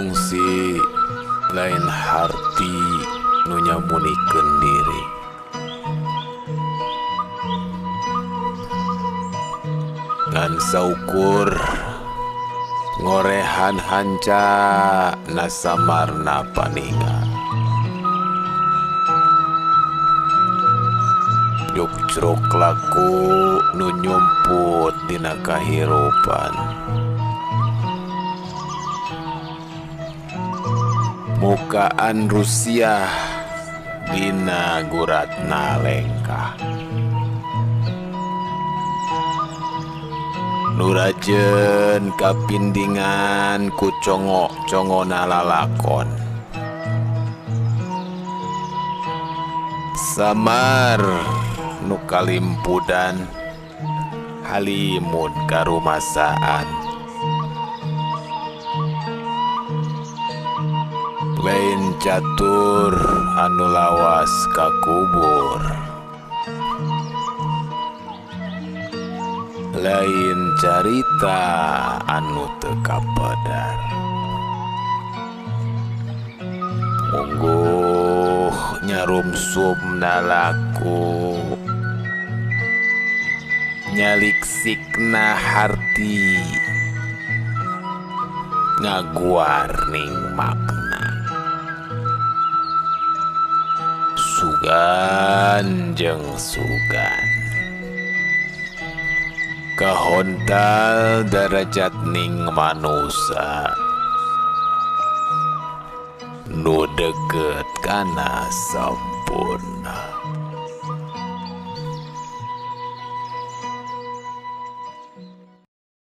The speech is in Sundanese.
Sungsi lain harti nu nyamunikeun diri. Ngan saukur ngorehan hanca nasamarna paninga. Jukcruk laku nu nyumput dina kahirupan. Mukaan Rusia dina guratna lengkah. Nurajen kapindingan ku congok-congona lalakon. Samar nu kalimpudan halimun karumasaan. Lain catur anu lawas kakubur, lain carita anu teu kapedar. Mungguh nyarumsum nalaku, nyaliksikna harti, ngaguar ning makna. Sugan jeung sugan, kahontal darajat ning manusa, nu deket kana sampurna.